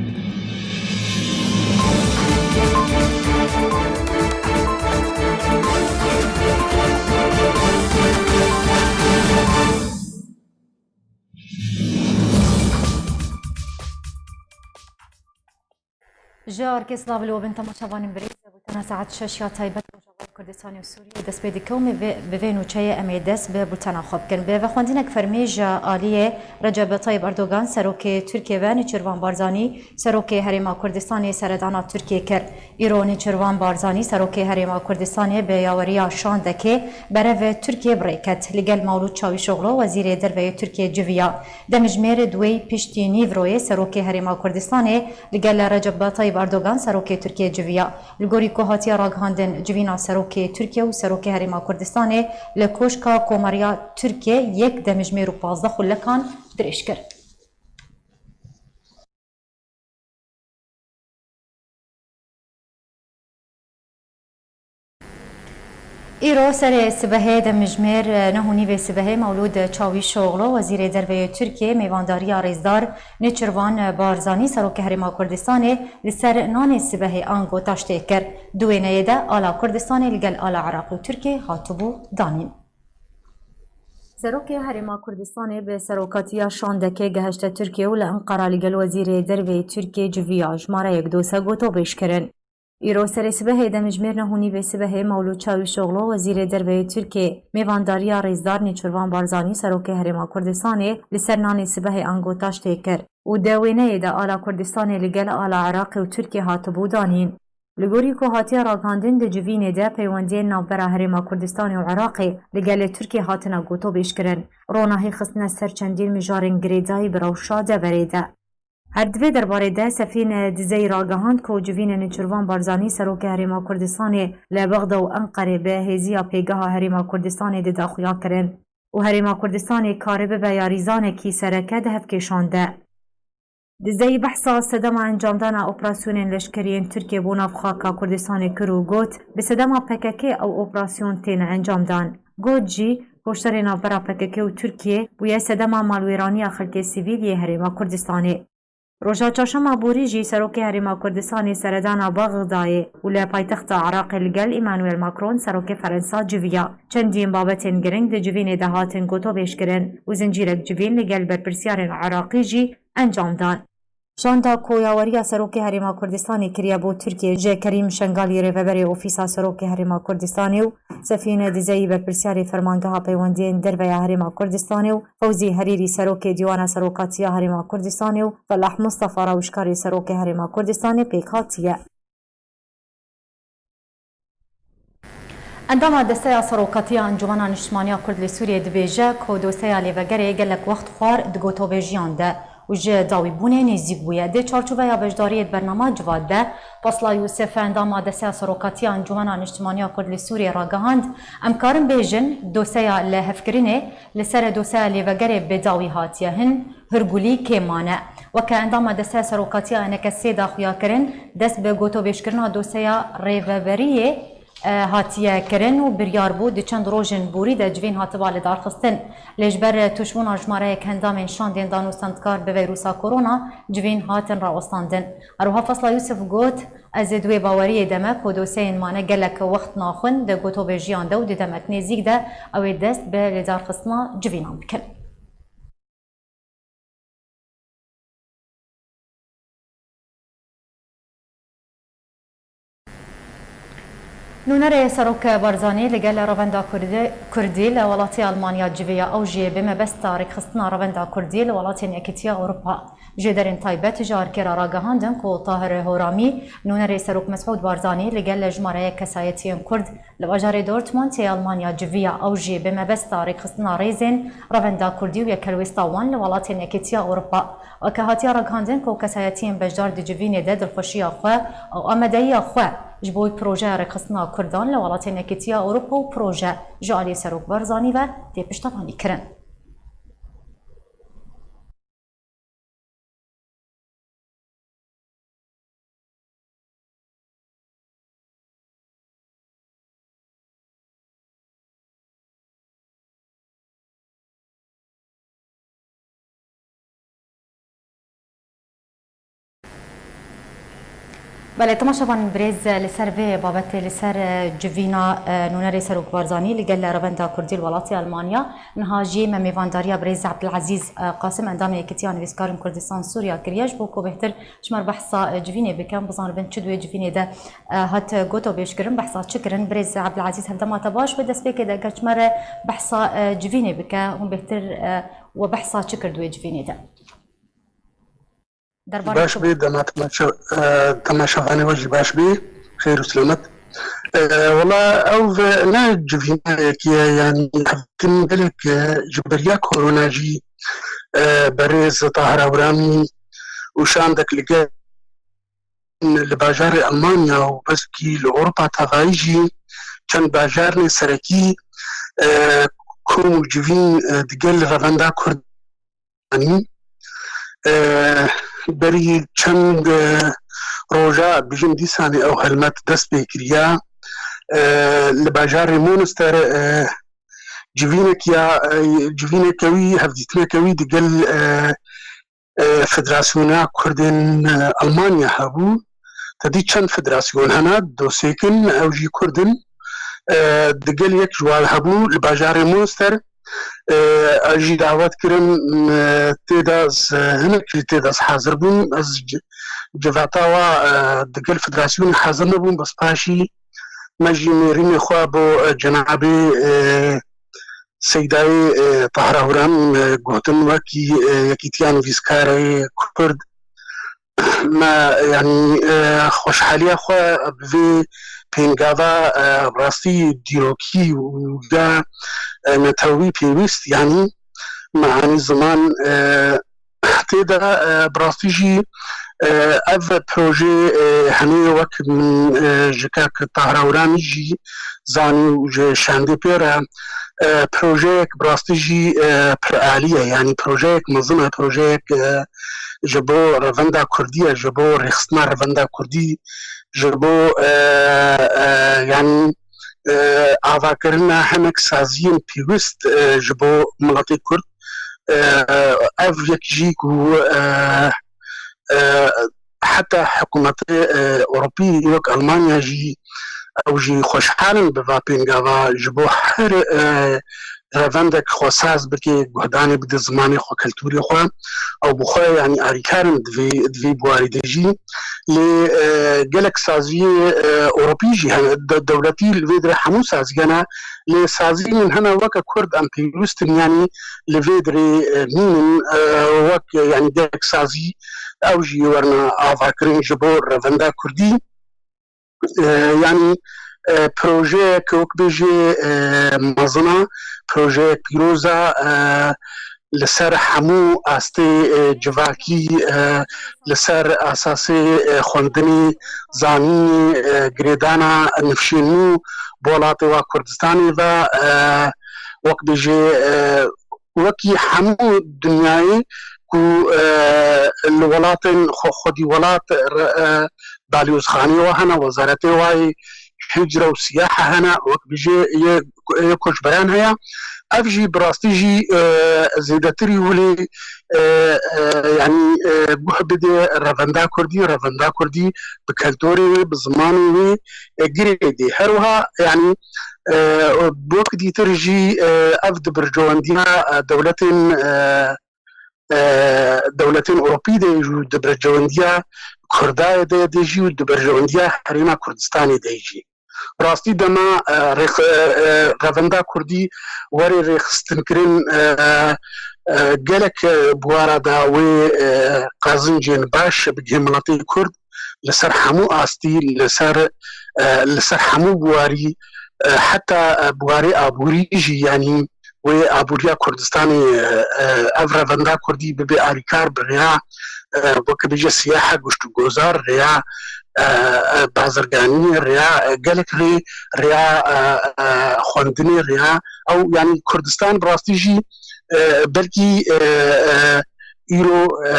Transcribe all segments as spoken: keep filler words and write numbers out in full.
Ji arkê silav li we bin temaşevanên birêz, bûtena saet şeş ya taybet Rojavayê Kurdistanê û Sûriyê dest pê dike û me vê, bi vê nûçeyê em ê dest bi bûtena xwe bikin. Bi vexwendînek fermî ji aliyê Recep Tayyip Erdogan, Serokê Tirkiyê ve Nêçîrvan Barzanî, Serokê Herêma Kurdistanê seredana Tirkiyê kir. Îro Nêçîrvan Barzanî, Serokê Herêma Kurdistanê bi yaweriya şandekê berevê Tirkiyê bi rê ket. Li gel Mewlûd Çavîşoxlu, Wezîrê Derve yê Tirkiyê civiya. Demjimêr di wê piştî nîvroyê Serokê Herêma Kurdistanê li gel Recep Tayyip Erdogan, Serokê Tirkiyê civiya. Li gorî ku hatiye ragihandin, civîna Serokê Tirkiye û Serokê Herêma Kurdistanê li Koşka Komariya Tirkiyê yek demjimêr û pazdeh xulekan dirêj kir. Îro serê sibehê demjimêr neh û nîvê sibehê Mewlûd Çavîşoxlu, Wezîrê Derve yê Tirkiyê, mêvandariya rêzdar Nêçirvan Barzanî, Serokê Herêma Kurdistanê, li ser nanê sibehê ango taştê kir. Di wêneyê de ala Kurdistanê li gel ala Iraqê û Tirkiyê hatibû danîn. Serokê Herêma Kurdistanê bi serokatiya şandekê gehişte Tirkiye û li Enqera li gel Wezîrê Derve yê Tirkiyê civiya, jimareyek dose gotobêj kirin. Îro serê sibehê demjimêr neh û nîvê sibehê Mewlûd Çavîşoxlu, Wezîrê Derve yê Tirkiyê, mêvandariya rêzdar Nêçirvan Barzanî, Serokê Herêma Kurdistanê, li ser nanê sibehê ango taştê kir û di wêneyê de ala Kurdistanê li gel ala Iraqê û Tirkiyê hatibû danîn. Li gorî ku hatiye ragihandin, di civînê de peywendiyên navbera Herêma Kurdistanê û Iraqê li gelê Tirkiyê hatine gotobêjkirin. Ronahî xistine ser çendîn mijarên girêdayî bi rewşa deverê de. Her di vê derbarê de Sefîn Dizeyî ragihand ku civînê Nêçirvan Barzanî, Serokê Herêma Kurdistanê, li Bexda û Enqerê bi hêziya pêgeha Herêma Kurdistanê dide xuyakirin û Herêma Kurdistanê kare bibe yarîzanekî sereke di hevkêşan de. Dizeyî behsa sedema encamdana operasyonên leşkerî yên Tirkiyê bo nav xaka Kurdistanê kir û got, bi sedema P K K ew operasyon têne encamdan. Got jî, koşterê navbera P K K û Tirkiyê bûye sedema malwêraniya xelkê sivîl yê Herêma Kurdistanê. Roja çarşema borî jî Serokê Herêma Kurdistanê seredana Bexdayê û li paytexta Iraqê li gel Emmanuel Macron, Serokê Ferensa civiya. Çendîn babetên giring di civînê de hatin gotobêjkirin û zincîrek civîn li gel berpirsiyarên Iraqî jî encam dan. Şanda ku yaweriya Serokê Herêma Kurdistanê kiriye bo Tirkiyê ji Kerîm Şengalî, rêveberê Ofîsa Serokê Herêma Kurdistanê û Sefîne Dizeyî, berpirsiyarê Fermangeha Peywendiyên Derve ya Herêma Kurdistanê û Fewzî Herîrî, Serokê Dîwana Serokatiya Herêma Kurdistanê û Felah Mistefa, rawişkarê Serokê Herêma Kurdistanê pêk hatiye. Endama Desteya Serokatiya Encûmena Niştimaniya Kurd li Sûriyê dibêje ku doseya lêvegerê gelek wext xwar di gotobêjiyan de û ji dawîbûnê nêzîk bûye. Di çarçoveya beşdariyê di bernama Civat de, Pasla Yûsif, endama Desteya Serokatiya Encûmena Niştimaniya Kurd li Sûriyê ragihand, em karin bêjin doseya lihevkirinê li ser doseya lêvegerê bi dawî hatiye hin, hurgulî kêm mane. Weke endama Desteya Serokatiya E N K sê de xuya kirin, dest bi gotobêjkirina doseya rêveberiyê, e, hatiye kirin û biryar bû di çend rojên borî de civîn hatiba lidarxistin. Lê ji ber tûşbûna jimareyek endamên şandên danûstendkar bi veyrusa korona civîn hatin rawestandin. Herwiha Fasla Yûsif got, ez ê di wê baweriyê de me ku doseyên mane gelek wext naxwin di gotobêjiyan de û di demek nêzîk de ew ê dest bi lidarxistina civînan bikin. Nûnerê Serok Barzanî li gel Revenda Kurdî, Kurdî li welatê Almanya civiya. Ew jî bi mebesta rêkxistina Revenda Kurdî li welatên Yekîtiya Ewropa. Jêderên taybet ji arkê re ragihandin ku Tahir Horamî, nûnerê Serok Mesûd Barzanî li gel jimareyek kesayetiyên Kurd li bajarê Dortmund yê Almanya civiya. Ew jî bi mebesta rêkxistina rêzên Revenda Kurdî û yekelwêsta wan li welatên Yekîtiya Ewropa. Weke hatiye ragihandin ku kesayetiyên beşdar di civînê de dilxweşiya xwe û amadeyiya xwe ji bo projeya rêkxistina Kurdan li welatên Yekîtiya Ewropa û proje ji alî Serok Barzanî ve tê piştevanîkirin. Belê, temaşevanên birêz, li ser vê babetê, li ser, e, civîna, e, nûnerê Serok Barzanî li gel revenda Kurdî li welatê Almanya, niha jî me mêvandariya birêz Ebdilezîz, e, Qasim, endamê Yekîtiya Nivîskarên Kurdistan Sûriya kiriye, ji bo ku bêhtir ji me re behsa, e, civînê bikin, bizanibin çi di wê civînê de, e, hat gotobêjkirin, behsa çi kirin. Birêz Ebdilezîz, hevdema te baş, wê destpêkê de eger ji me re behsa, e, civînê bike, hûn bêhtir, e, we behsa çi kir di wê civînê de? Derbarê Baş çi bû? Bê, dema temaşe-, e, temaşevanê we jî baş bê, xêr û selamet. E, wela ew ve ne civînayekî ye, yanî hevdîtin gelek, e, ji beriya korona jî, e, berêz Tahir Hewranî û şandek li gel li bajarê Almanya û belkî li Ewropa tevayî jî çend bajarnê serekî, e, kom û civîn, e, digel revenda Kurd anî. E, berî çend, e, roja, bijim dîsanê ew helmet dest pê kiriya. E, li bajarê Monster, e, civînek ya, e, civîneke wî, hevdîtineke wî digel, e, e, Federasyona Kurdên, e, Almanya hebû. Te dî çend federasyon hene, dosêkin, ew jî Kurd in. E, digel yek ji wan hebû li bajarê Monster. E, ez jî dawet kirim, e, tê de ez, e, hinek jî tê de ez hazir bûm. Ez ci-, civata wa, e, digel federasyonê hazir nebûm, bes paşî me jî nêrînê xwe bo, e, cenabê, e, Seydayê, e, Tahra Huran, e, gotin wekî, e, Yekîtiya Nivîskarê Kurd, me, yanî, e, xweşhaliya xwe bi vê pêngava, e, rastî dîrokî û ya, e, netewî pêwîst, yanî me anî ziman, e, tê de, e, bi rastî jî, e, ev proje, e, hemê wek min, e, ji kak Tahra Huranî jî zanî û ji şandê pê re, e, projeyek bi rastî jî, e, piralî ye, yanî projeyek mezin e, projeyek, e, ji bo revenda Kurdî ye, ji bo rêxistina revenda Kurdî, ji bo, e, e, yanî, e, avakirina hinek saziyên pêwîst, e, ji bo miletê Kurd. E, ev yek jî ku, e, e, heta hikûmetê, e, Ewropî wek Almanya jî ew jî xweşhal in bi va pêngava ji bo her, e, revendek xwe saz bike, guhdanê bide zimanê xwe, keltûrê xwe. Ew bi xwe, yanî, alîkar in di vê, di vê buwarî de jî. Lê, e, gelek saziyê, e, Ewropî jî hene, de-, dewletî li vê dirê hemû sazî hene. Lê saziyên hene weke Kurd em pêwîst in, yanî li vê dirê, e, nînin, e, wek, yanî, gelek sazî ew jî werine avakirin ji bo revenda Kurdî. E, yanî, e, projeyek wek bêjê, e, mezin e, projeyek pîroz e, e, li ser hemû astê, e, civakî, e, li ser asasê, e, xwendinê, zanînê, e, girêdana nifşên nû bi welatê wa Kurdistanê ve, e, wek bêjê, e, wekî hemû dinyayê ku, e, li welatên xwe, xwedî welat re, e, balyozxanê wa hene, wezaretê wa yê hicre û siyahe hene, wek bijê yê, yê koçberan heye. Ev jî bi rastî jî, e, zêdetirî wilê, e, e, yanî, e, guh bidê revenda Kurdî, revenda Kurdî bi keltorê wê, bi zimanê wê, e, girê dê. Her wiha, yanî, e, wek dîtir jî, e, ev di bircewendiya, e, dewletên, e, e, dewletên Ewropî de jî û di berjewendiya Kurdayê de, de jî û di berjewendiya Herêma Kurdistanê de jî. Rastî dema, e, rêx-, e, e, revenda Kurdî were rêxistinkirin, e, e, gelek, e, buwara da wê, e, qazincên baş bigihê miletê Kurd li ser hemû astî, li ser, e, li ser hemû buwarî, e, heta, e, buwarê aborî jî, yanî wê aboriya Kurdistanê, e, e, ev revenda Kurdî bibe alîkar bi rêya, e, weke bêje siyaha goşt û gozar, rêya, e, e, bazirganiyê, rêya, e, gelek rê, rêya, e, e, xwendinê, rêya ew, yanî Kurdistan bi rastî jî, e, belkî, e, e, îro, e,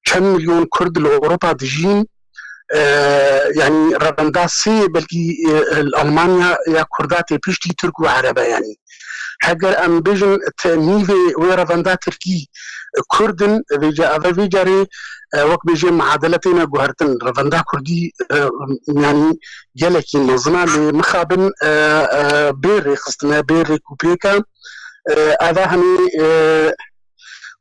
çend milyon Kurd li Ewropa dijîn, e, yanî revenda sê belkî, e, li Almanya ya Kurda tê piştî Tirk û Erebe, yanî. Heger em bêjin te nîvê wê revenda tirkî kurd in, vêca ev vê carê, e, wek bêjê muadele têne guhertin. Revenda kurdî, e, yanî gelekî mezin e, lê mixabin, e, e, bê rêxistine, bê rêkûpêke. E, eva hemî, e,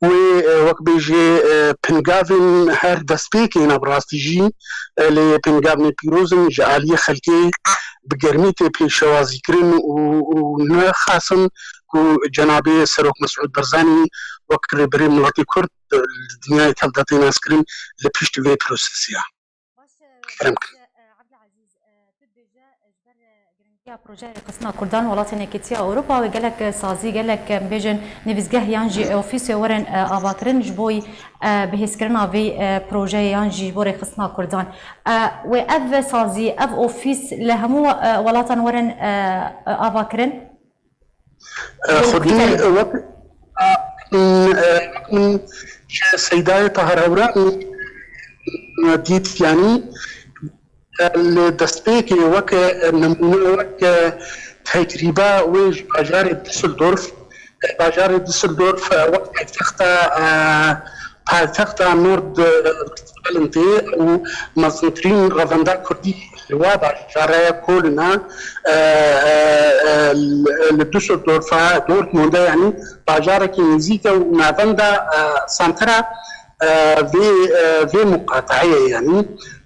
wê, e, wek bêjê, e, pingavên her destpêkê ne bi rastî jî, e, lê pingavnê pîroz in ji aliyê xelkê bi germî tê pêşewazîkirin û, û ne xasin ku cenabê Serok Mesûd Barzanî wek rêberê miletê Kurd, e, li dinyayê tevde tê naskirin li pişt vê prosesê ya. Baş e, Kerem kir. Aziz, e, Abdulaziz, e, tu dibêje, e, ji ber, e, giringiya projeyê Rêxistina Kurdan welatên Yekîtiya Ewropa wê gelek, e, sazî, gelek, e, bêjin nivîsgeh yan jî ofîsê werin, e, avakirin ji bo, e, bihêzkirina vê, e, projeyê yan jî ji bo Rêxistina Kurdan. E, wê ev sazî, ev ofîs li hemû, e, welatan werin, e, e, avakirin? E, Xwedî wek, e, wek min ji Seydayê Tahir Hewran dît, yanî, e, li destpêkê wek, e, nimûne, wek, e, tecrîbe wê ji bajarê Düsseldorf, e, bajarê Düsseldorf, e, wek paytexta, e, paytexta Nordrhein-Westfalen tê û mezintirîn revenda kurdî li wa bajarê Kolin e, e, e, e, li Düsseldorf e, Dortmund e, yanî bajarekî nêzîk e û navenda, e, santera, e, vê, e, vê muqateyê ye, yanî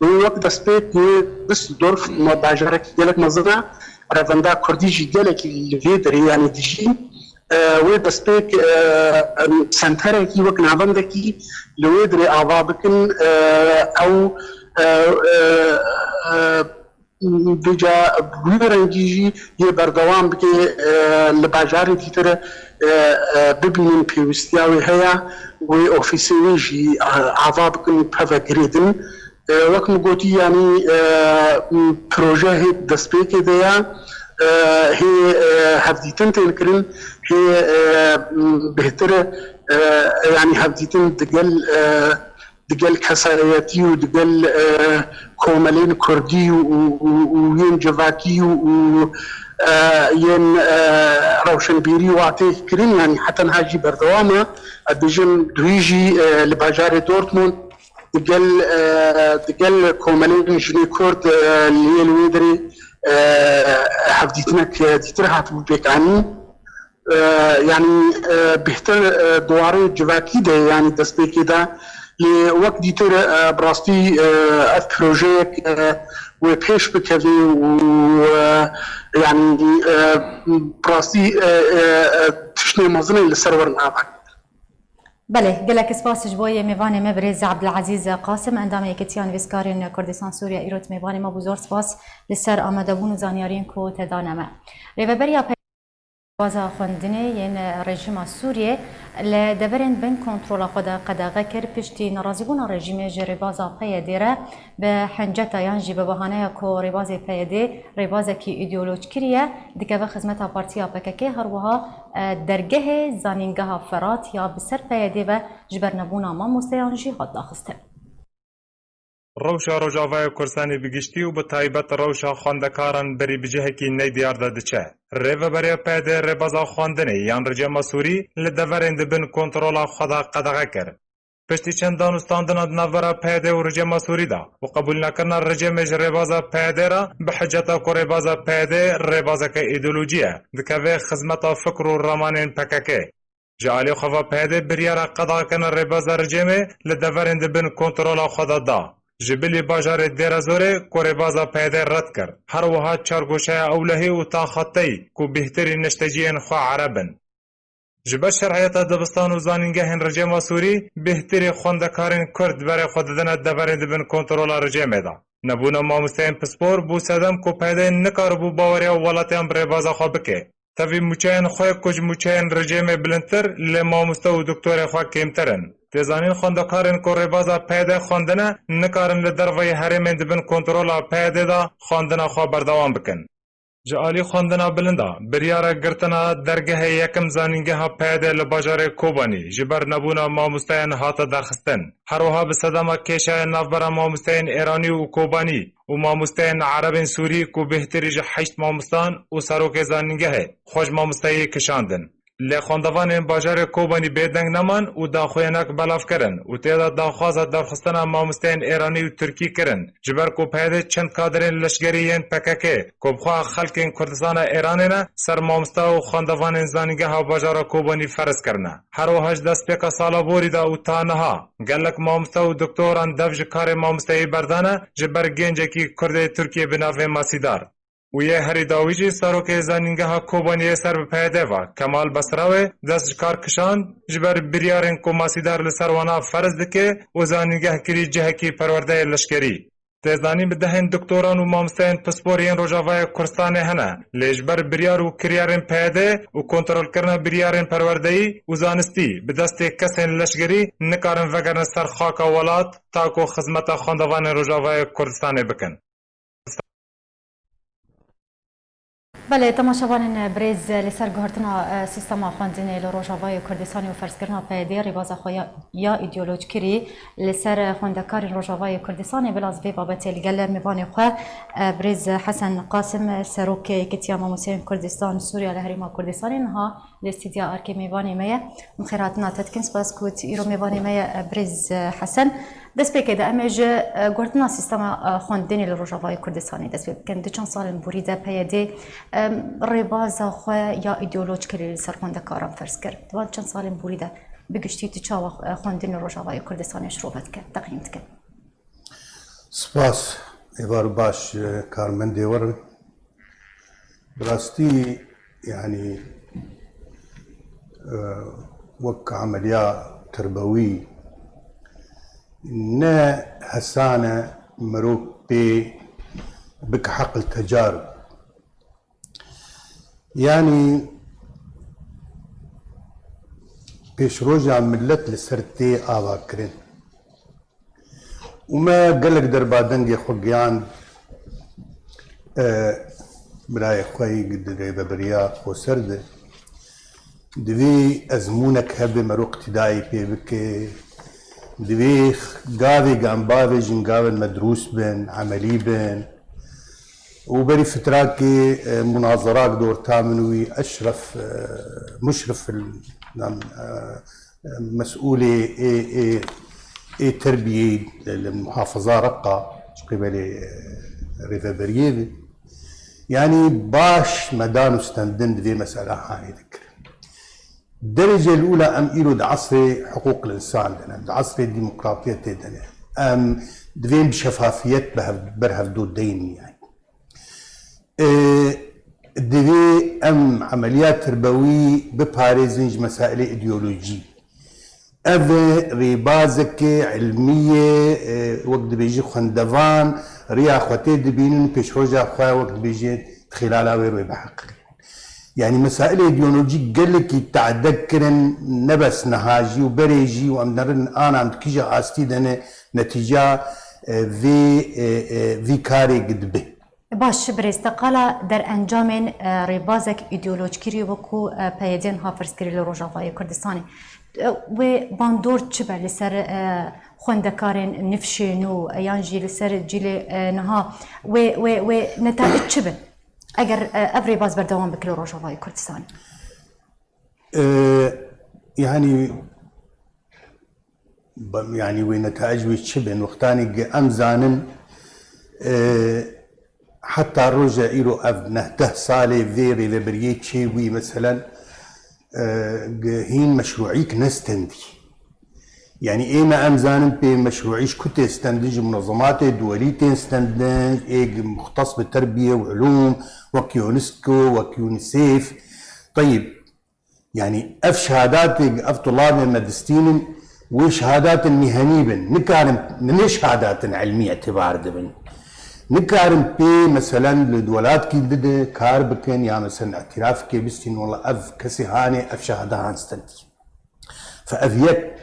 wê wek destpêk wê Düsseldorf me bajarekî gelek mezin e, revenda kurdî jî gelekî li vê derê, yanî dijî. E, wê destpêk, e, em, senterekî wek navendekî li wê dirê ava bikin, e, ew, e, e, e, vêca bi wî rengî jî yê berdewam bike, e, li bajarê dîtir, e, e, bibînin pêwîstiya wê heye, wê ofîsê wê jî, e, ava bikin, peve girêdin. E, wek min gotî, yanî, e, proje hê destpêkê de ye, e, hê, e, hevdîtin tên kirin, hê, e, bêhtir, e, yanî hevdîtin digel, e, digel kesayetî û digel, e, komelên kurdî û, û, û, û yên civakî û, û, e, yên, e, rewşenbîrî û atê kirin, yanî heta niha jî berdewam e. Ez dibêjim duhî jî, e, li bajarê Dortmund, digel, e, digel komelên jinê Kurd, e, li yê li wê derê, e, hevdîtinek, e, dîtir hatibû pêkanîn. E, yanî, e, bêhtir, e, di warê civakî de, yanî destpêkê de, lê wek dîtir, e, bi rastî, e, ev projeyek, e, wê pêş bikeve û, e, yanî, e, bi rastî, e, e, e, tiştê mezin e li ser werin ava. Belê, gelek spas ji bo yê mêvanê me birêz Abdulazîz Qasim, endamê Yekîtiya Nivîskarên Kurdistan Sûriye, îro di mêvanê me bû. Zor spas li ser amadebûn û zanyariyên ku te dane me. Rêveberiya P Y D rêbaza xwendinê yên rejîma Sûriyê li deverên bin kontrola xwe de qedexe kir, piştî nerazîbûna rejîmê ji rêbaza P Y D re bi hinceta yan jî bi bahaneya ku rêbazê P Y D rêbazekî îdeoloj kiriye, dikeve xizmeta partiya P K K, her wiha, e, dergehê Zanîngeha Ferat ya bi ser P Y D ve ji ber nebûna mamosteyan jî hat daxistin. Rewşa Rojavayê Kurdistanê bi giştî û bi taybet rewşa xwendekaran berî bi cihekî nediyar de diçe. Rêveberiya P Y D rêbaza xwendinê yan rejîma Sûrî li deverên di bin kontrola xwe de qedexe kir. Piştî çend danûstandina di navbera P Y D û rejîma Sûrî de û qebûlnekirina rejîmê ji rêbaza P Y D re bi hiceta ku rêbaza P Y D rêbazeke îdeolojî ye, dikeve xizmeta fikr û ramanên P K K. Ji alî xwe ve P Y D biryara qedexekirina rêbaza rejîmê li deverên di bin kontrola xwe de da. Ji bilî bajarê Dêrezorê ku rêbaza P Y D red kir. Her wiha çargoşeya Ewlehî û Taxateyî ku bêhtirî neşteciyên xwe ereb in. Ji ber şer'iyeta dibistan û zanîngehên rejîma Sûrî, bêhtirî xwendekarên Kurd berê xwe didine deverên di bin kontrola rejîmê de. Nebûna mamosteyên pispor bû sedem ku P Y D nikaribû baweriya welatiyan bi rêbaza xwe bike. Tevî mûçeyên xwe ku ji mûçeyên rejîmê bilindtir, lê mamoste û doktorê xwe kêmtir in. Tê zanîn xwendekarên ku rêbaza P Y D xwendine, nikarin li derveyî herêmên di bin kontrola P Y D de xwendina xwe berdewam bikin. Ji alî xwendina bilind a, biryara girtina dergehê yekim zanîngeha P Y D li bajarê Kobanî ji ber nebûna mamosteyan hate daxistin. Her wiha bi sedema kêşeya navbera mamosteyên Êranî û Kobanî û mamosteyên erebên Sûrî ku bêhtirî ji heşt mamostan û serokê zanîngehê xwe ji mamosteyê kişandin. Lê xwendevanên bajarê Kobanî bêdeng neman û daxuyanek belav kirin û tê de daxwaza derxistina mamosteyên Êranî û Tirkî kirin, ji ber ku P Y D çend kadirên leşgerî yên P K K ku bi xwe xelkên Kurdistana Êranê ne, ser mamoste û xwendevanên zanîngeha bajara Kobanî ferz kirine. Her wiha ji destpêka sala borî de û ta niha gelek mamoste û doktoran dev ji karê mamosteyî berdane, ji ber gencekî Kurdê Tirkiyê bi navê Masîdar. Û yê herî dawî jî serokê zanîngeha Kobaniyê ser bi P Y D ve, Kemal Besrawê, dest ji kar kişand, ji ber biryarên ku Masîdar li ser wana ferz dike û zanîngeh kirî cihekî perwerdeyê leşkerî. Tê zanîn bi dehên doktoran û mamosteyên pispor yên Rojavayê Kurdistanê hene, lê ji ber biryar û kiryarên P Y D û kontrolkirina biryarên perwerdeyî û zanistî bi destê kesên leşgerî nikarin vegerin ser xaka welat, ta ku xizmeta xwendevanên Rojavayê Kurdistanê bikin. Belê, temaşevanên birêz, li ser guhertina, e, sîstema xwendinê li Rojavayê Kurdistanê û ferzkirina P Y D rêbaza xwe ya, ya îdeolojkirî li ser xwendekarên Rojavayê Kurdistanê, bila ez vê babetê li gel mêvanê xwe, e, birêz Hesen Qasim, serokê Yekîtiya Mamosteyên Kurdistan Sûriya li Herêma Kurdistanê niha Lê stîdya Arkê mêvanê me ye. Em xêrhatina te dikin. Spas ku tu îro mêvanê me ye, e, birêz, e, Hesen. Destpêkê de em ê ji, e, guhertina sîstema, e, xwendinê li Rojavayê Kurdistanê dest pê bikin. Di çend salên borî de P Y D, e, rêbaza xwe ya îdeolojikê li ser xwendekaran ferz kir. Di van çend salên borî de bi giştî tu çawa, e, xwendin li Rojavayê Kurdistanê şirove dike, teqîm dike? Spas, êvar baş, e, karmendê we re. Bi rastî, yanî, e, wek emeliya terbewî ne hesan e mirov pê bike heqil tecar. Yanî pêşroja milet li ser tê avakirin. Û me gelek derba dengê xwe giyand, e, birayê xwe yî di rêveberiya xweser de. Divê ezmûnek hebe mero iqtîdayê pê bike. Divê gavê gambavê jin gavên me dirûst bin, emelî bin. û berî fitrakê, e, munazerak di orta min û wî Eşref, e, Muşrif, e, mesûlê ê, ê, ê terbiyê li, li muhafaza Reqa ji qêbelê, e, rêveberiyê ve. Yanî baş me dan û stendin di vê mesela hanê dikirin. Derece li ula em îro di esrê hiqûq li însan de ne, di esrê demokratiyetê de ne. Em divên bi şefafiyet bi hev, ber hevdû deyin yani. E, divê em emeliya terbewî biparêzin ji mesailê îdeolojî. Ev e rêbazeke ilmî ye, e, wek dibêjî xwendevan riya xwe tê dibînin û pêşroja xwe wek dibêjî di xîlala wê rê biheqirîn. Yanî mesailê îdeolojîk gelekî tade kirin, ne bes niha jî û berê jî û em nerin anan di kîja astî de ne netîca, e, vê, e, e, vî karê dibe. Baş, birêz, te qala derencamên, e, rêbazek îdeolojkirî wekû, e, P Y D niha ferz kirî li Rojavayê Kurdistanê. E, wê bandor çi be li ser, e, xwendekarên nifşê nû, e, yan jî li ser cîlê, e, niha? Wê, wê, wê netayîc çi bin? Eger, e, ev rêbaz berdewam bike li Rojavayê Kurdistanê? E, yanî, Ba-, yanî wê netayec wê çi bin? Wextanê gi em zanin, e, heta roja îro ev neh deh salê vê rêveberiyê çêbûyî, meselen, e, gi hîn meşrûîk nestendî. Yanî ême em zanin pê meşrûî ji ku tê stendin, ji munezematê duwelî tên stendin, ê gi muxtes bi terbiyê û ilûm, wek UNESCO, wek UNICEF. Teyib, Yanî ev şehadatê, ev tulabê me distînin, wê şehadatin mihenî bin. Nikarin, ne şehadatin ilmî itibar dibin. Nikarin pê, meselen, li welatkî dide kar bikin ya, meselen, îtirafkê bistîn, wela ev kesê hanê, ev şehada han stendî. Fe ev yek.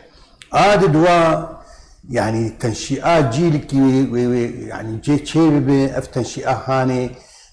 A di dua, yanî tenşîa cîlikî wê, wê, wê, yanî cê çê bibe, ev tenşîa hanê,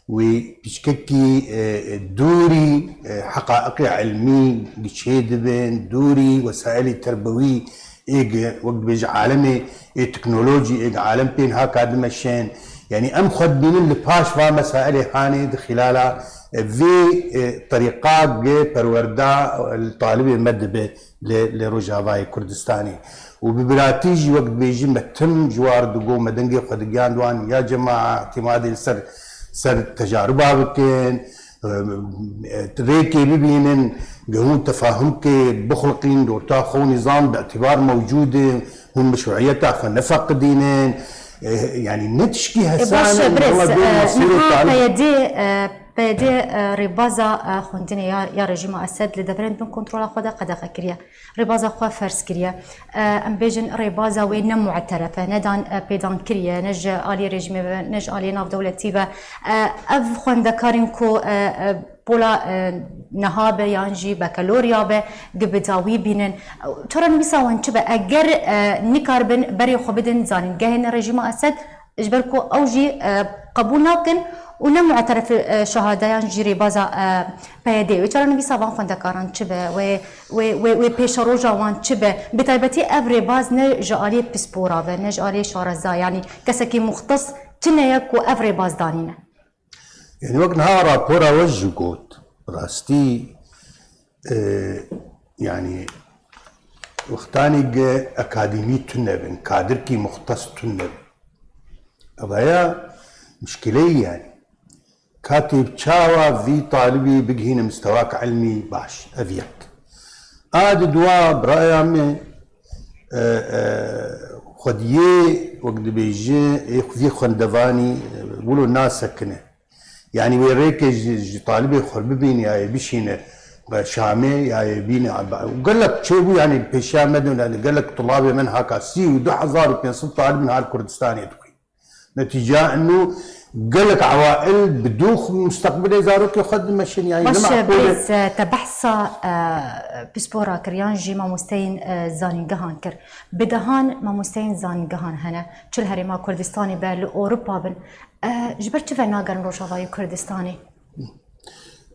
Wê piçkekî, e, e, dûrî, e, heqaiqê ilmî giçê dibin, dûrî wesailê terbewî ê gi, wek dibêje alemê, ê teknolojî ê gi alem pê niha ka dimeşin, Yanî em xwe dibînin li paş va mesailê hanê di xilala, e, vê, e, terîqagê perwerda, e, li talibê me dibe li, li Rojavayê Kurdistanê. Û bi biratî jî wek dibêjin me tim ji war digo me dengê xwe digihand wan ya cema îtimadê li ser, ser tecaruba bikin, e, e, rêkê bibînin, hûn tefahumkê bixulqîn, li orta xwe û nîzam bi îtibar mewcûd e, hûn meşruiyeta xwe nefeqidînin. E, yanî ne tişkî E, baş hesan e, e, birêz, wela bê e, mesûlê niha talib. P Y D, e, P Y D, e, rêbaza, e, xwendinê ya, ya rejîma Esed li deverên bin kontrola xwe de qedexe kiriye. Rêbaza xwe ferz kiriye. E, em bêjin rêbaza wê ne mu'teref e, ne dan, e, pêdan kiriye, ne ji aliyê rejîmê ve, ne ji aliyê navdewletî ve. E, ev xwendekarên ku, e, e, pola, e, niha be yan jî bekaloriya be, gi bi dawî bînin. Çarenivîsa wan çi be? Eger, e, nikaribin berê xwe bidin zanîngehên rejîma Esed, ji ber ku ew jî, e, qebûl nakin û ne mu'teref, e, şehadeyan jî rêbaza, e, P Y D. Wê çarenivîsa van xwendekaran çi be? Wê, wê, wê, wê pêşeroja wan çi be? Bi taybetî ev rêbaz ne ji aliyê pispora be, ne ji aliyê şareza, yanî kesekî muxtes tune ye ku ev rêbaz danîne. Yanî wek niha rapora we jî got, rastî, e, yanî wextanî ge akademî tune bin, kadirkî muxtes tune bin. Evaya mişkileyî yanî. Katê çawa vî talibî bigihîne mistewak ilmî baş. Ev yek. A di dua biraya min, e, e, xwediyê, wek dibêje, ê xwediyê xwendevanî, e, wilo nasekine. Yanî wê rêkê ji, ji talibê xwe bibîne, ya yê bişîne, e, Şamê, ya yê bîne, û gelek çêbû, yanî pêşiya me de, yanî gelek tulabê min haka sî û du hezar û pênc sed talib min har Kurdistanê dixwîn. Netîca eno gelek ewail bi dûx musteqbilê zarokê xwe dimeşin, yanî Baş, ne meqûl e. Birêz, e, te behsa, e, pispora kir yan jî mamosteyên, e, zanîngehan kir. Bi dehan mamosteyên zanîngehan hene. Çi li Herêma Kurdistanê be, li Ewropa bin. E, ji ber çi venagerin Rojavayê Kurdistanê?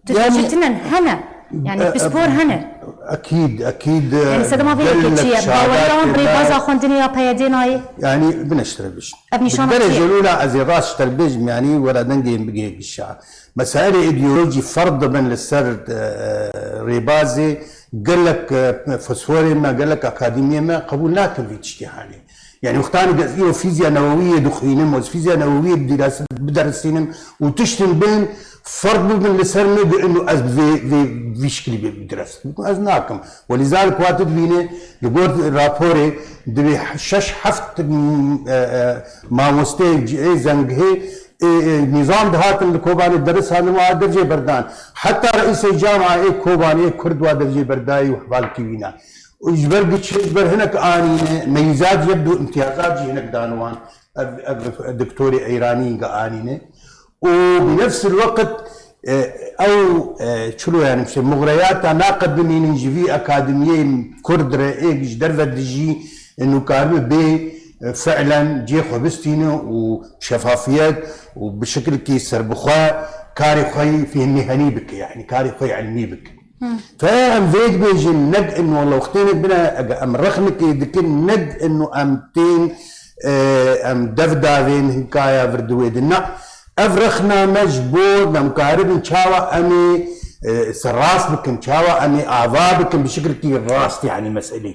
Tu Yanî, dibêjî tinen hene. Yanî e, pispor e, hene. Ekîd, ekîd, e, Yanî sedema vê yekê gelek çi ye? Baweriya wan şehadatê bi rêbaza me xwendinê ya P Y D nayê? Yanî bineştire bişin. Ev nîşana Bi çi ye? Derece lûla ez ê rast ji te bêjim, yanî were dengê bigê gişa. Mesailê îdeolojî ferq dibin li ser, e, rêbazê gelek, e, fosforê me, gelek akademiyê me qebûl nakin vî tiştî hanê. Yanî wextanê ez îro fîzya newewiyê dixwînim, ez fîzya newewiyê diraset biderisînim û tiştên bin ferq bibin li ser min, gu inu ez bi vê, vê, vî şikilî bi, bidiresit bikim. Ez nakim. Welîzalik wate dibîne, li gor raporê divê şeş heft, m, e, e, mamosteyê cihê zengihê, e, e, nîzam dihatin li Kobanê deris hatin wa dercê berdan. Heta reîsê cama ê Kobanê ê Kurd wa dercê berdayî û hevalkî wîna. Û ji ber giçê, ji ber hinek anîne, meyîzat yek du imtiyazat jî hinek dan wan. Ev, ev doktorê Eyranî ge anîne. Û bi nefs el weqt, e, ew, e, çilo yani işte muxreyata naqedimînin ji vî akademiyê Kurd re ê ji derve dijî, e, nûkaribe bê, e, fi'len cê xwe bistîne û şefafiyet û bi şekilkî serbixwe karê xwe yî fêhmî henî bike, yani karê xwe yî ilmî bike. Fe em vê dibêjin, nek in wela wextênek bine, ege em rexnikê dikin, nek in em tên, e, em dev davên hinkaya vir di wê de. Na, ev rexna me ji bo em karibin çawa em ê, e, serrast bikin, çawa em ê ava bikin bi şekilkî rast, yani meselê.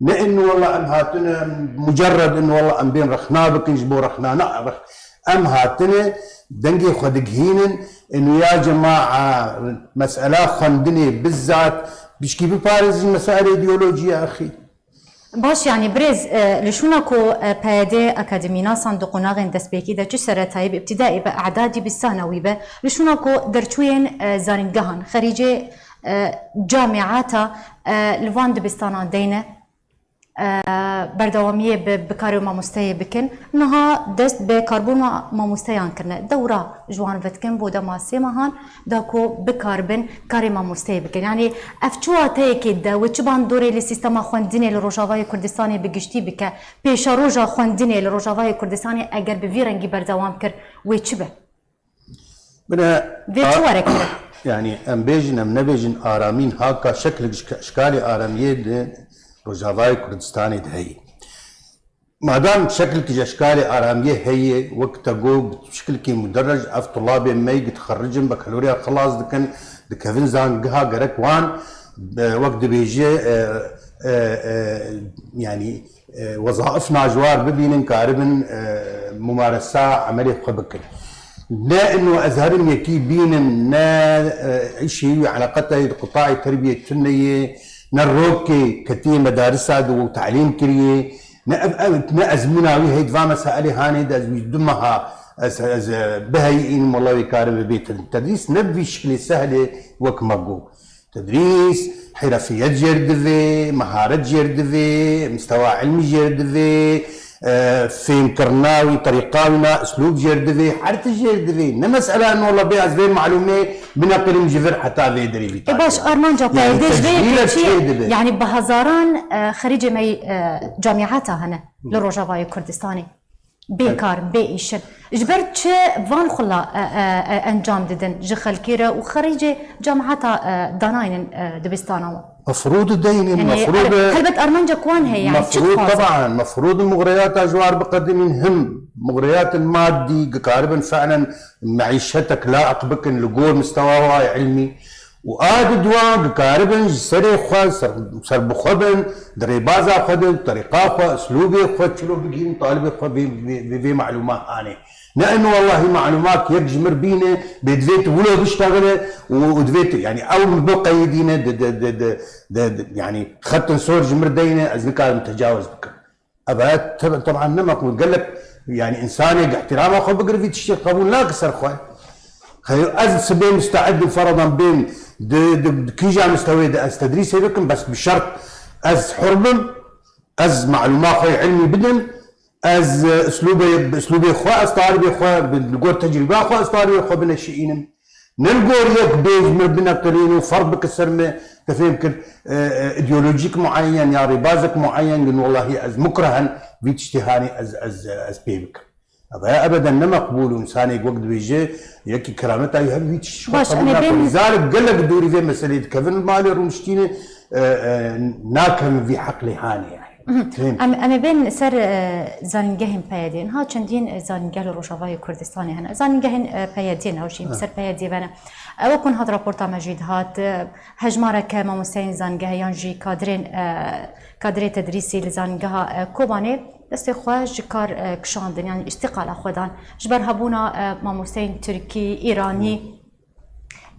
Ne in wela em hatine, em mucerred in wela em bên rexna bikin ji bo rexna, na, rex-, em hatine dengê xwe digihînin, in ya cema, mesela xwendinê bizzat, pişkî biparêzin mesela îdeolojî ya axî. Baş, yanî birêz, e, li şûna ku, e, P Y D akademînasan di qonaxên destpêkî de çi seretayî bi îbtidayî be, e'dadî bi sanewî be, li şûna ku derçûyên, e, zanîngehan, xerîcê, e, camîata, e, li van dibistanan deyne, e, berdewamiyê bi, bi karê mamosteyê bikin. Niha dest bi karbûna mamosteyan kirine. Dewra ji wan vedikin bo dema sê mehan da ku bikaribin karê mamosteyê bikin. Yanî ev çi wateyekê de wê çi bandorê li sîstema xwendinê li Rojavayê Kurdistanê bi giştî bike? Pêşeroja xwendinê li Rojavayê Kurdistanê eger bi vî rengî berdewam kir, wê çi be? Bine, Vê a-, çi were kirin? Yani em bêjin, em nebêjin, aramîn haka şeklik şka-, şkalê aramiyê di Rojavayê Kurdistanê de heye. Madam şekilkî ji eşkalê aramiyê heye, wek te got, bi şekilkî muderrej ev tulabê me yê dixericin, bakalorya xilas dikin, dikevin zangeha gerek wan, e, wek dibêje, e, e, e, yanî, e, wezaif najwar bibînin, karibin, e, mumaresa emelê xwe bikin. Ne ino ez herim yekî bînim, ne, e, îşê wî eleqeta yê di qutayê terbiyê tune yê, ne rokê ketiye medarisa de û talîm kiriye, ne ev, ev, ne ezmûna wî heyt va meselê hanê de ez wî du meha ez, ez, e, biheyînim, wela wê karim bibê tedrîs. Tedrîs ne bi vî şiklê sehlê wek me got. Tedrîs, herefiyet jêr divê, meharet jêr divê, mistewa ilmî jêr divê, e, fêmkirina wî, terîqa wî na, uslûb jêr divê, her tişt jêr divê. Ne mesela no la bê ez vê malûmê bineqilim ji vir heta vê derê vî. E baş, armanca peyde ji vê yekê çi ye? Yani bi hezaran, e, xerîcê me, e, camiyeta hene li Rojavayê Kurdistanê. Bê kar, bê îşin. Ji ber çi van xula, e, e, e, encam didin ji xelkê re û xerîcê camiheta, e, danaynin, e, dibistana wan? Mefrûd deynin, Yani, mefrûd, helbet armanca wan heye, yani, çi mefrûd, dixwazin? Teban, mefrûd muxreyata ji war biqedimîn, him muxreyatin maddî, dikaribin fi'len meîşetek laiq bikin li gor mistewa wayê ilmî. Û a di dua dikaribin ji serê xwe ser, serbixwe bin, di rêbaza xwe de, terîqa xwe, uslûbê xwe çilo bigihînin, talibê xwe vê, vê, vê, vê malûma anê. Ne eno wellahî malûmat yek ji mir bîne, bê divê tu wilo biştexile û, û divê tu, yani ew min bo qeyidîne di, di, di, di, di, di, yani xetin sor ji mir deyne, ez nikarim tecawuz bikim. Ev e, teb-, teban ne meqbûl. Gelek, yani, insanê ihtirama xwe bigire, vî tiştê qebûl nake ser xwe. Xeyr, ez sibê misteid im, feredan bêm di, di, di kîja mistewê de ez tedrîsê bikim, bes bi şert ez hur bim, ez malûma xwe yê ilmî bidim, ez, e, uslûbê, bi uslûbê xwe, ez talibê xwe, bi, li gor tecrîba xwe, ez talibê xwe bineşîînim. Ne li gor yek bê ji min bineqilîn û ferz bike ser me, te fêm kir, e, e, îdeolojîk mueyen ya rêbazek mueyen, gin wellahî ez mukrehen vî tiştê hanê ez, ez, ez pê bikim. Ev ya ebeden ne meqbûl û insanê wek dibêje yekî kerameta wî hebe vî tişt xwe Baş, qebûl em ê nake. Bên Lizalik gelek dûrî vê meselê dikevin li malê rûniştînê, e, e, nakevin vî heqlê hanê yani. Fêm. Em, em ê bên ser, e, zanîngehên P Y D'ê. Niha çendîn, e, zanîngeh li Rojavayê Kurdistanê hene. Zanîngehên, e, P Y D'ê ne, ew jî Ha. ser P Y D'ê ve ne. E, wekû niha di raporta me jî dihat, e, hejmareke mamosteyên zanîngehê yan jî kadirên, e, kadirê tedrîsî li zanîngeha, e, Kobanê destê xwe ji kar, e, kişandin, yanî îstîqala xwe dan. Ji ber hebûna, e, mamosteyên Tirkî, Îranî,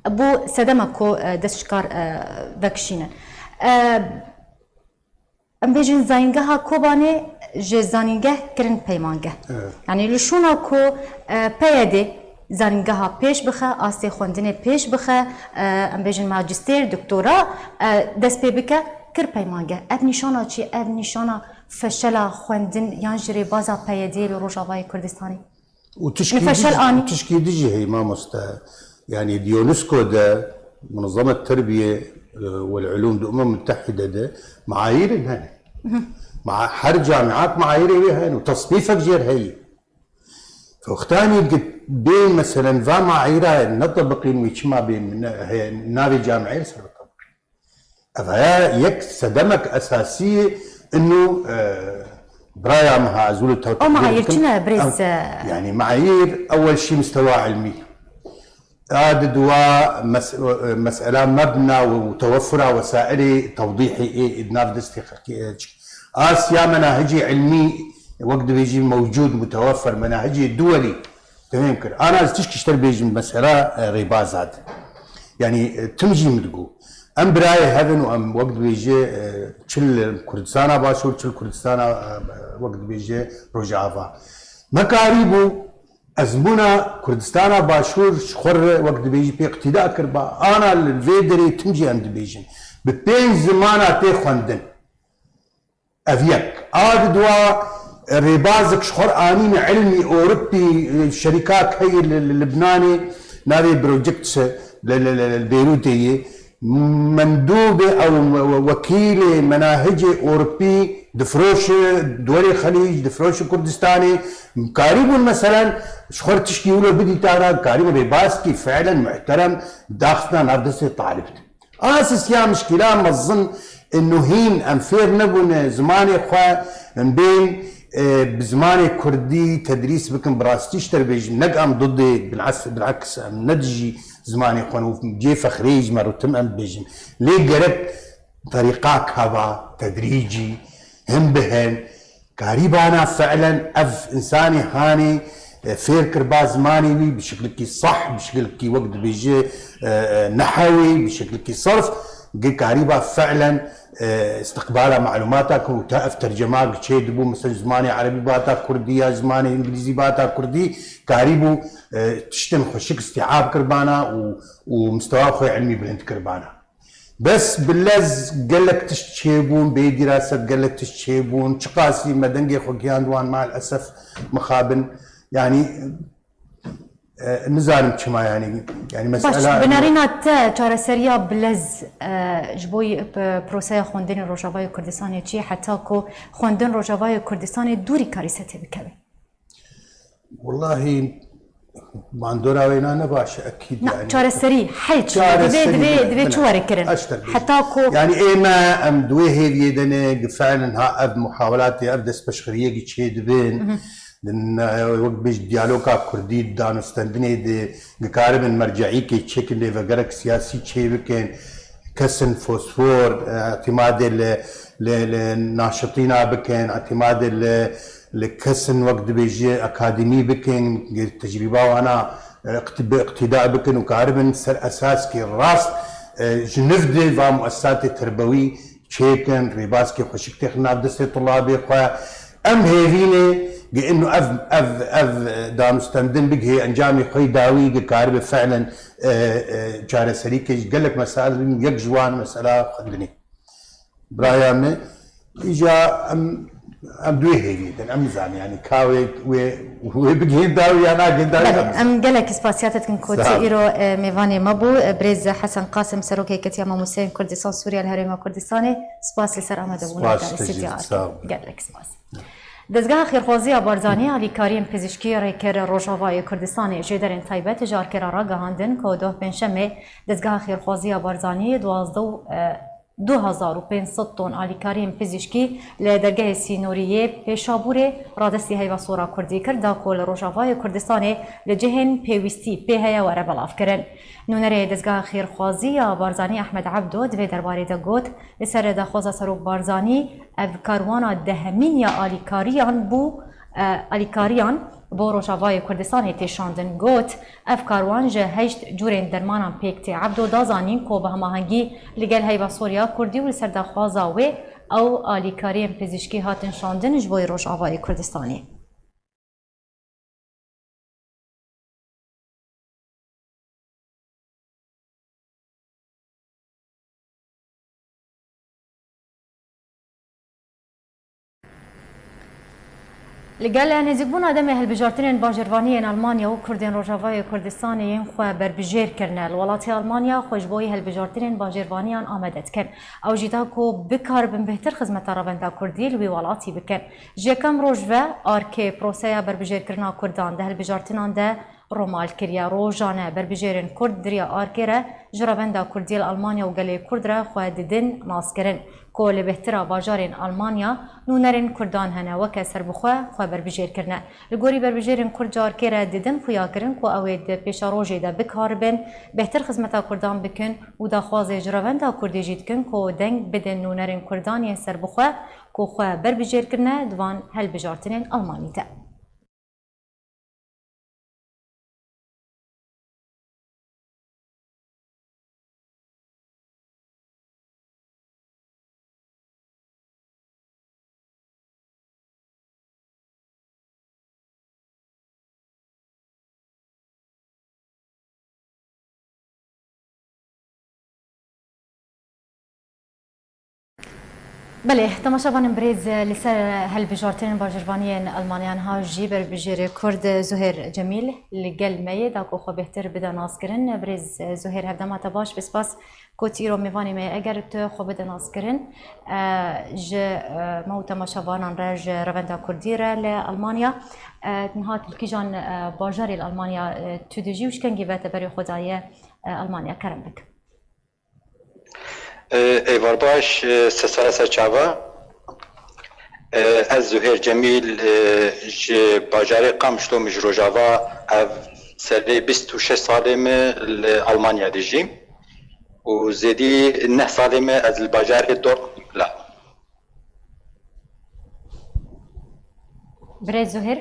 bû sedema ku, e, dest ji kar, e, vekişînin. E, Em bêjin zanîngeha Kobanê ji zanîngeh kirin peymangeh. Evet. Yanî li şûna ku, e, P Y D zanîngeha pêş bixe, astê xwendinê pêş bixe, e, em bêjin majistêr, doktora, e, dest pê bike, kir peymangeh. Ev nîşana çi? Ev nîşana feşela xwendin yan jî rêbaza P Y D li Rojavayê Kurdistanê? Û tişkî Nifeşel dij-, anî. Tişkî dij jî heye mamoste. Yani di UNESCO de, Munezzemet Terbiye, e, wel Ulûm di Umem Mutehide de meayîrên hene. Ma-, her camiat meayîrê wê hene û tesnîfek jêr heye. Wextanî ki bê meselen va meayîra netebiqîn wî çima bê ne-, heye navê camiayê ser bitebiqîn. Ev heye yek sedemek esasî inu, e, biraya min ha ez wilo te O meayîr çi ne, birêz, Ev, e? Yani meayîr ewel şî mistewa ilmî. A di dua mes-, e, mesela mebna û teweffura wesailê tewdîhî ê, ê di nav destê xelkê ê çi. A siya menahicê ilmî wek dibêjî mewcûd, muteweffer, menahicê duwelî. Tevêm kir. Ana ez tişkî ji te bêjim mesela, e, rêbaza de. Yani, e, tim jî min digot. Em birayê hev in û em wek dibêje, e, çil Kurdistana Başûr, çil Kurdistana, e, wek dibêje Rojava. Me karîbû ezmûna Kurdistana Başûr ji xwe re wek dibêjî pê iqtîda kiriba. Ana li vê derê tim jî em dibêjin. Bi pênc zimana tê xwendin. Ev yek. A di dua, e, rêbazek ji xwe anîne ilmî Ewropî, e, şerîkak heye li, li Libnanê, navê Project li, li, li, li Beyrûtê yê. Mendûbê ew we-, we-, wekîlê menahicê Ewropî difroşe duwarê Xelîc, difroşe Kurdistanê. Karîbûn meselen ji xwe tişkî wilo bidîtana, karîbûn rêbazkî fiilen muhterem daxistina nav destê talib de. A sisiya mişkîla mezin inu hîn em fêr nebûne zimanê xwe, em bên e, bi zimanê kurdî tedrîs bikin, bi rastî ji te re bêjim, ne em didê, bil'es-, bil'eks em ne dijî zimanê xwe û cê fexrê yî ji me re tim em dibêjin. Lê gerek terîqa kava, tedrîcî, hin bi hin, karîbana fi'len ev însanê hanê, e, fêr kiriba zimanê wî bi şekilekî sah, bi şekilekî wek dibêje, e, e, nehewê, bi şekilekî serf, gi karîba fi'len, e, istiqbala malûmata ku ta ev tercema gi çê dibû, mesela ji zimanê erebî bata kurdî ya ji zimanê îngilîzî bata kurdî, karîbû, e, tiştên xweşik îstîab kiribana û, û mistewa xwe ilmî bilind kiribana. Bes bi lez gelek tişt çêbûn, bê dîraset gelek tişt çêbûn. Çiqasî me dengê xwe gihand wan, mal esef mixabin. Yanî, e, nizanim çima yanî, yanî Baş, mesela binerîna te çareseriya bi lez, e, ji bo y-, p-, proseya xwendinê Rojavayê Kurdistanê çi ye, heta ku xwendin Rojavayê Kurdistanê dûrî karîsetê bikeve? Wellahî, bandora wêna ne baş e, ekîd Na, yanî. Çareserî, hel çi ye? Divê, Çareserî divê, ne, divê ne, çi were kirin? Eşter bêjim. Heta ku Yanî ê me em di wê hêviyê de ne, gi fi'len ha ev muhawelatê, ev destpêşxeriyê gi çê dibin. Din, e, wek bêj diyaloga kurdî, danûstendinê di, dikaribin merceîkê çêkin, lêvegerek siyasî çê bikin, kesin fosfor, e, îtîmadê li, li, li naşitîna bikin, îtîmadê li, li kesin wek dibêje akademî bikin, tecrîba wana, e, iqti-, bi iqtîda bikin û karibin ser esaskî rast, e, ji nû de va muesesatê terbewî çêkin, rêbaskê xweşik têxin nav destê tulabê xwe. Em hêvî ne, gi inu ev, ev, ev danûstendin bigihê encamê xwe yê dawî, gi karibe fi'len, e, e, çareserî ke ji gelek mesail, yek ji wan mesela xwendinê. Biraya me, îca em, em duê hêvî din, em nizanin, yanî ka wê, wê, wê bigihên dawî ya nagihên dawî, Belê, em nizanin. Em gelek spasiya te dikin ku Sağ tu ol. îro, e, mêvanê me bû. E, birêz Hesen Qasim, Serokê Yeketiya Mamosteyên Kurdistan Sûriye li Herêma Kurdistanê. Spas li ser amadebûna Spas te jî, sağ ol. Gelek spas. Dezgeha Xêrxwaziya Barzanî alîkariyên pizîşkî rê kir Rojavayê Kurdistanê. Jêderên taybet ji Arkêra ragihandin ku doh pêncşemê Dezgeha Xêrxwaziya Barzanî duwazdeh û, e, du hezar û pênc sed ton alîkariyên pizîşkî li dergehê sînorî yê Pêşabûrê radestî Heyva Sor a Kurdî kir, da ku li Rojavayê Kurdistanê li cihên pêwîstî pê heye were belavkirin. Nûnerê Dezgeha Xêrxwazî ya Barzanî Ehmed Ebdo di vê derbarê de got, li ser daxwaza Serok Barzanî ev karwana dehemîn ya alîkariyan bû, e, alîkariyan bo Rojavayê Kurdistanê tê şandin. Got, ev karwan ji heşt cûrên dermanan pêk tê. Ebdo da zanîn ku bi hemahengî li gel Heyva Sor ya Kurdî û li ser daxwaza wê ew alîkariyên pizîşkî hatin şandin ji bo Rojavayê Kurdistanê. Li gel nêzîkbûna demê hilbijartinên bajêrvaniyên Almanya û Kurdên Rojavayê Kurdistanê yên xwe berbijêr kirine, li welatê Almanya xwe ji bo yê hilbijartinên bajêrvaniyan amade dikin. Ew jî da ku bikaribin bêhtir xizmeta revenda Kurdî li wî welatî bikin. Ji yekem roj ve arkê proseya berbijêrkirina Kurdan di hilbijartinan de romal kiriye. Rojane berbijêrên Kurd di riya arkê re ji revenda Kurdî li Almanya û gelê Kurd re xwe didin naskirin ku li bêhtira bajarên Almanya nûnerên Kurdan hene weke serbixwe xwe berbijêr kirine. Li gorî berbijêrên Kurd ji arkê re didin xuya kirin ku ew ê di pêşerojê de bikaribin bêhtir xizmeta Kurdan bikin û daxwazê ji revenda Kurdî jî dikin ku deng bidin nûnerên Kurdan yên serbixwe ku xwe berbijêr kirine di van hilbijartinên Almanî de. Belê, temaşevanên birêz, li ser hilbijartinên bajêrvaniyên Almanya niha jî berbijêrê Kurd Zuhêr Cemîl li gel me ye, da ku xwe bêhtir bide naskirin. Birêz Zuhêr, hevdema te baş, bi spas ku tu îro mêvanê me yê. Eger tu xwe bide naskirin, e, ji, e, me û temaşevanan re, ji revenda Kurdî re li Almanya, e, niha tu li kîjan, e, bajarê li Almanya, e, tu dijî û ji kengî ve te berê xwe daye, e, Almanya? Kerem bik. Ê, êvar baş, ê, ser sala ser çava. E, Ez Zuhêr Cemîl, e, ji bajarê Qamişlo, min ji Rojava, ev serê bîst û şeş salê min li Almanya dijîm û zêdî neh salê min ez li bajarê Dortmund bila. Birêz Zuhêr,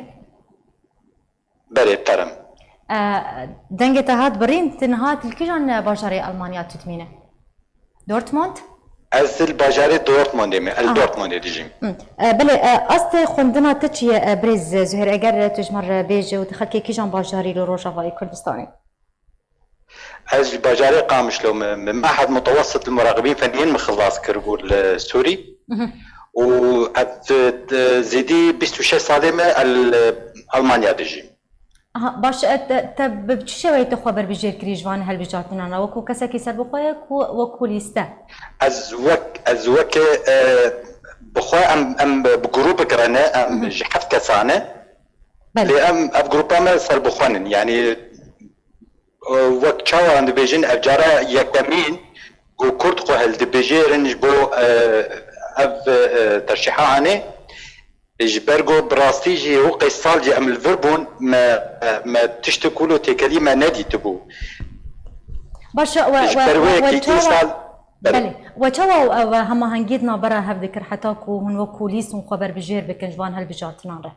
Berê, terim. e, dengê te hat birîn, tu niha li kîjan bajarê Almanya tu dimîne? Dortmund? Ez li bajarê Dortmundê me, el Dortmundê dijîm. Hı. E, belê, e, astê xwendina te çi ye, e, birêz Zuhêr, eger tu ji me re bêje û tu xelkê kîjan bajarî li Rojavayê Kurdistanê? Ez ji bajarê Qamişlo me, me mehed mutewessit li muraqibîn feniyên min xilas kiribû li Sûrî. Û ez, e, zêdî bîst û şeş salê me el, e, Almanya dijîm. Aha, baş, e, te, te bi çi şeweyê te xwe berbijêr kirî ji van helbijartinan re? Wekû kesekî serbixwe ye ku wekû lîste? Ez wek, ez weke, e, bi xwe em, em bi grûpek re ne, em ji heft kesan e. Belê. Lê em, ev grûpa me serbixwe nin. Yanî, e, wek çawa em dibêjin, ev cara yekemîn ku Kurd xwe hildibijêrin ji bo, e, ev, e, terşîha anê. Ji ber ku bi rastî jî û qey sal jî em li vir bûn, me, me tiştek wilo têkelî me nedîtibû. Baş e, we, Ji we, ber we, wê we yekî çawa, sal, belê. Belê. We çawa ew, ew hemahengiyê di navbera hev dikir heta ku hûn wekû lîst hûn xwe berbijêr bikin ji van hilbijartinan re?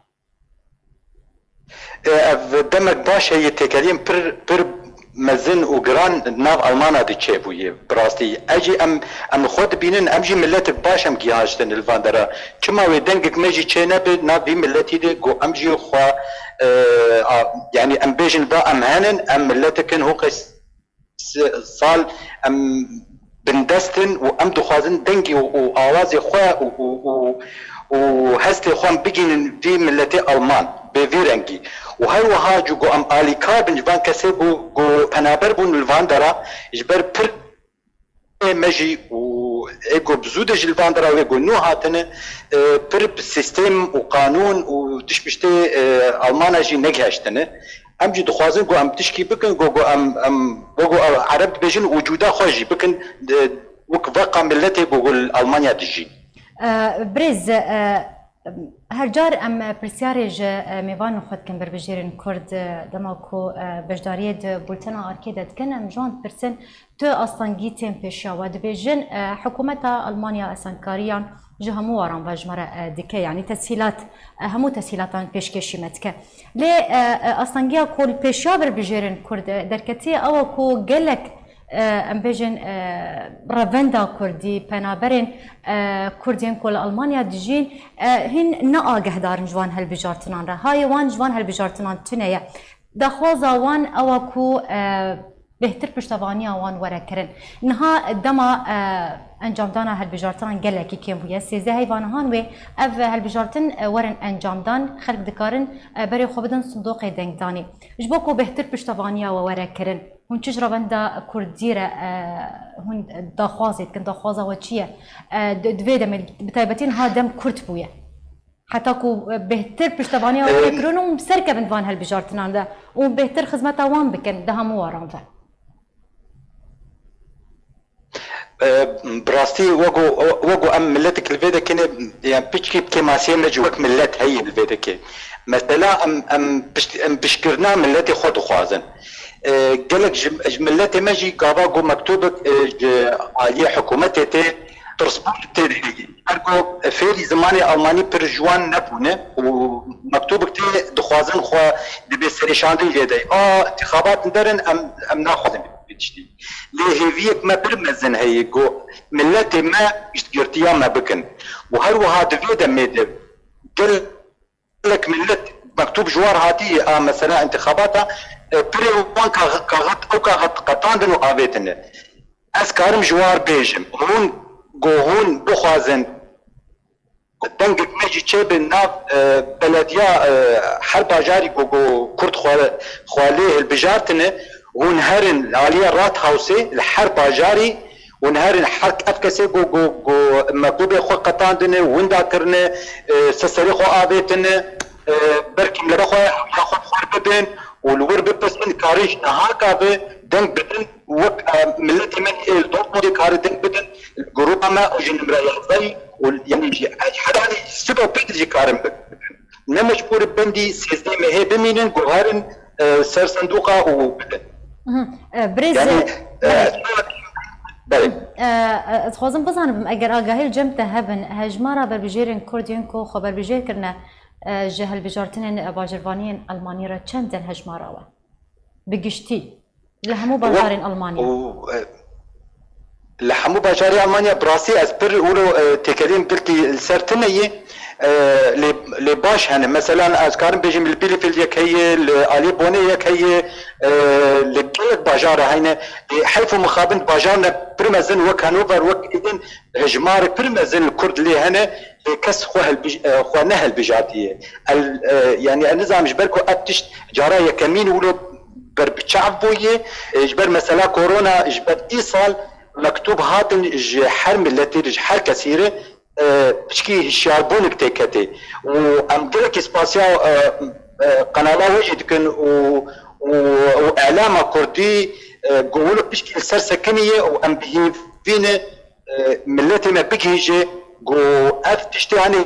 E, Ev demek baş e, yê têkeliyên pir, pir mezin û giran nav Almana de çêbûye. Bi rastî, ez jî em, em xwe dibînin, em jî miletek baş em gihaştin li van dera. Çima wê dengek me jî çê nebe nav vî miletî de, ku em jî xwe, e, a, yanî em bêjin va em henin, em miletek in, hûqê s-, sal em bindest in û em dixwazin dengê û, û awazê xwe û, û, û, û hestê xwe em bigihînin vî miletê Alman, bi vî rengî. Û her wiha jî ku em alîkar bin ji van kesê ku, ku penaber bûn li van dera, ji ber pir ê me jî û ê ku bi zû de ji li van dera wê ku nû hatine, e, pir bi sîstem û qanûn û tişt piştê, e, Almana jî negiheştine. Em jî dixwazin ku em tişkî bikin, ku, ku em, em, wek ku Ereb dibêjin, wicûda xwe jî bikin, e, wek veqa miletê ku, ku li Almanya dijîn. E, Birêz, e, her car em, e, pirsyarê ji, e, mêvanên xwe dikin, berbijêrên Kurd, e, dema ku, e, beşdariyê di bultena Arkê de dikin, em ji wan dipirsin, tu astengî tên pêşiya we? Dibêjin, e, hikûmeta Almanya astengkariyan ji hemû waran ve ji me re, e, dike, yanî tesîlat, e, hemû tesîlatan pêşkêşî me dike. Lê, e, e, astengiya ku li pêşiya berbijêrên Kurd, e, derketiye ew e ku gelek, e, em bêjin, e, revenda Kurdî, penaberên, e, Kurd yên ku li Almanya dijîn, e, hîn ne agehdar in ji van hilbijartinan re. Hayê wan ji van hilbijartinan tune ye. Daxwaza wan ew e ku, e, bêhtir piştevaniya wan were kirin. Niha dema, e, encamdana hilbijartinan gelekî kêm bûye. Sêzdehê heyva nihan wê ev hilbijartin, e, werin encamdan, xelk dikarin, e, berê xwe bidin sindoqê dengdanê. Ji bo ku bêhtir piştevaniya we were kirin, hûn çi ji revenda Kurdî re, e, hûn daxwazê dikin? Daxwaza we çi ye? E, di, di vê demê, bi taybetî niha dem kurt bûye. Heta ku, e, bêhtir piştevaniya wan Em, kirin û serkevin van hilbijartinan de û bêhtir xizmeta wan bikin di hemû waran ve. E, Bi rastî wek ku, wek ku em miletek li vê dekê ne, yani piçkî kêmasiyê me jî wek milet heye li vê dekê. Mesela em, em pişt-, em piştgirina miletê xwe dixwazin. E, gelek ji, ji miletê me jî gava ku mektubek, e, ji aliyê hikûmetê tê, pirsbûn tê de heye. Her ku fêrî zimanê Almanî pir ji wan nebûne û mektûbek tê dixwazin xwe dibê serêşandin lê dey. A, întixabat derin, em, em naxwazin vê tiştî. Lê hêviyek me pir mezin heye ku miletê me piştgirtiya me bikin. Û her wiha di vê demê de gel gelek milet mektûb ji wan hatî, a, mesela întixabata, e, pirê wan kax-, kaxit, ew kaxit qetandin û avêtine. Ez karim ji wan bêjim, hûn, ku hûn bixwazin dengek me jî çêbe nav, e, belediya, e, her bajarî ku, ku Kurd xwe, xwe lê hilbijartine, hûn herin li aliyê Rathausê li her bajarî, hûn herin her ev kesê ku, ku, ku mektûbê xwe qetandine, winda kirine, e, ser serê xwe avêtine, e, ber kîmleka xwe, ya xwe bi xwe bibin û li wir bipirsin, karin ji niha ka ve deng bidin Wek e, milletê me ê li Dortmundê karê deng bidin, grupa me û ji nimre yazdeyî û yanî ji heta hanî siba pêt jî karin bidin. Ne mecbûr bendî sêzdeh mehê bimînin, guherin e, ser sindoqa û bidin. Mhm. E, Birêz, Yanî e, belê. belê. E, e, ez dixwazim bizanibim, eger agahî li cem te hebin, hejmara berbijêrên Kurd yên ku xwe berbijêr kirine e, ji hilbijartinên bajirvaniyên Elmanî re çend in hejmara we? Bi giştî. Li hemû bajarên Elmanî. Û, e, Li hemû bajarê Almanya bi rastî ez pir wilo e, têkelîm giltî li ser tune yê e, lê, lê baş hene. Meselan ez karim bêjim li Bielefeld yek heye, li alî Bonê yek heye, e, li gelek bajara heyne. Lê heyf û mixabin bajarine pir mezin wek Hannover, wek Eden hejmarê pir mezin li Kurd lê hene. Lê kes xwe helbij, e, xwe nehelbijartiye. El, e, yanî ez nizanim ji ber ku ev tişt cara yekemîn wilo ber bi çav bûye, e, ji ber mesela korona, ji ber îsal mektûb hatin ji her miletî re, ji her kesî re e, pişkî hişyarbûnik tê ketê. Û em gelekî spasiya e, e, qenala we jî dikin û, û, û elama kurdî e, ku wilo pişkî li ser sekiniye û em bi hîvî ne e, miletê me bigihîje ku ev tiştê hanê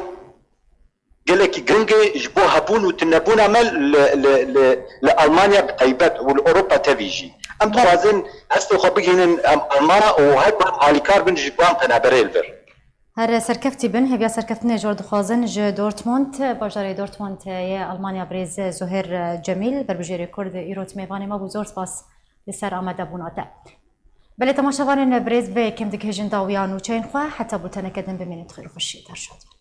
gelekî giring e ji bo hebûn û tunebûna me li, li, li, li Almanya bi taybet û li Ewropa tevî jî. Em dixwazin hestê xwe bigihînin em Almana û her ku em alîkar bin ji van penaberê li vir. Her serkeftî bin, hêviya serkeftinê ji we dixwazin. Ji Dortmund, bajarê Dortmund yê Almanya, birêz Zuhêr Cemîl, berbijêrê Kurd, îro di mêvanê me bû. Zor spas li ser amadebûna te. Belê temaşevanên birêz, vê yekê em digihîjin dawiya nûçeyên xwe, heta bulteneke din bimînin, xêr û xweşiyê, her şad bin.